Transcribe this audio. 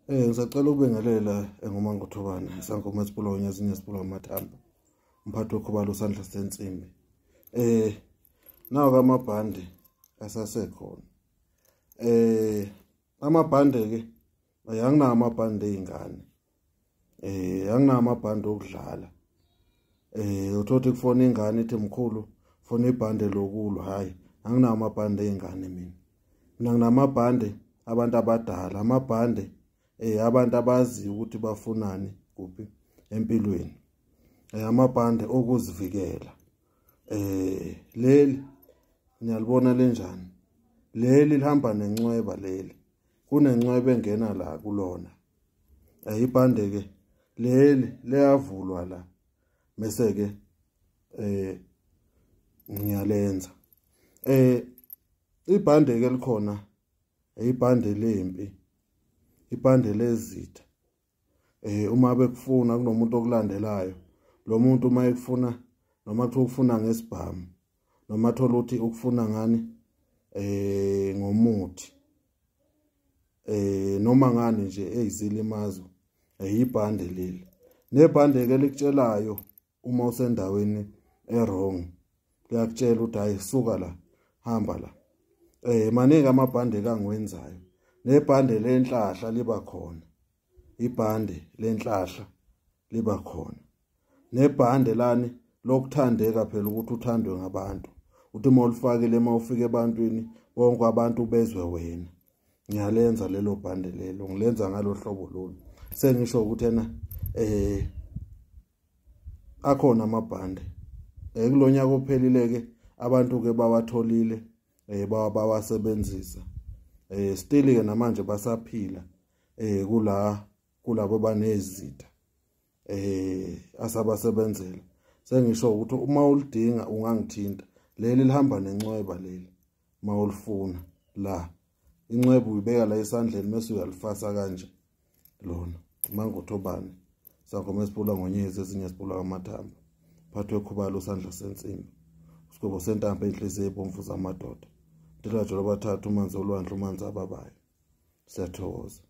Ngisacela ukubingelela enguMangothobane, isangoma esipula onyazi esipula amathambo. Umphathi wekhubalo usandla sensimbi. Nawo amabhande asasekhona. Amabhande ke anginawo amabhande ezingane. Anginawo amabhande okudlala. Uthothi kufona ingane ithi mkhulu funa ibhande lokulwa, hayi anginawo amabhande ezingane mina. Mina nginamabhande abantu abadala, amabhande abantu abazi ukuthi bafunani kuphi empilweni. Amabhande okuzivikela. Leli niyalibona lenjani? Leli lihamba nencweba leli. Kunencweba engena la kulona. Ibhande ke leli liyavulwa la. Bese ke ngiyalenza. Ibhande ke likhona, ibhande lempi, ibhande lezitha. Uma bekufuna kunomuntu okulandelayo, lo muntu uma ekufuna noma kuthiwa ukufuna ngesibhamu noma thola ukuthi ukufuna ngani ngomuthi noma ngani nje eyizilimazo, ibhande leli. Nebhande ke likutshelayo uma usendaweni e-wrong, liyakutshela ukuthi hayi suka la, hamba la. Maningi amabhande kangiwenzayo. Nebhande lenhlahla liba khona, ibhande lenhlahla liba khona. Nebhande lani lokuthandeka phela ukuthi uthandwe ngabantu, uthi uma ulifakile uma ufika ebantwini bonke abantu bezwe wena. Ngiyalenza lelo bhande lelo, ngilenza ngalo hlobo lolu. Sengisho ukuthi ena akhona amabhande. Kulonyaka ophelile ke abantu ke bawatholile, bawasebenzisa. Still ke namanje basaphila kula kulabo banezitha asabasebenzela. Sengisho ukuthi uma ulidinga ungangithinta. Leli lihamba nencweba leli uma ulifuna la. Incweba uyibeka la esandleni bese uyalifasa kanje lona. Mangothobane, sangoma esipula ngonyezi esinye sipula amathambo. Phathwe khubalo usandla sensimbi. Sigwebo sentambo enhliziyo ebomvu zamadoda. Ndilajo labathathu umanzi olwandle umanzi ababayo. Siyathokoza.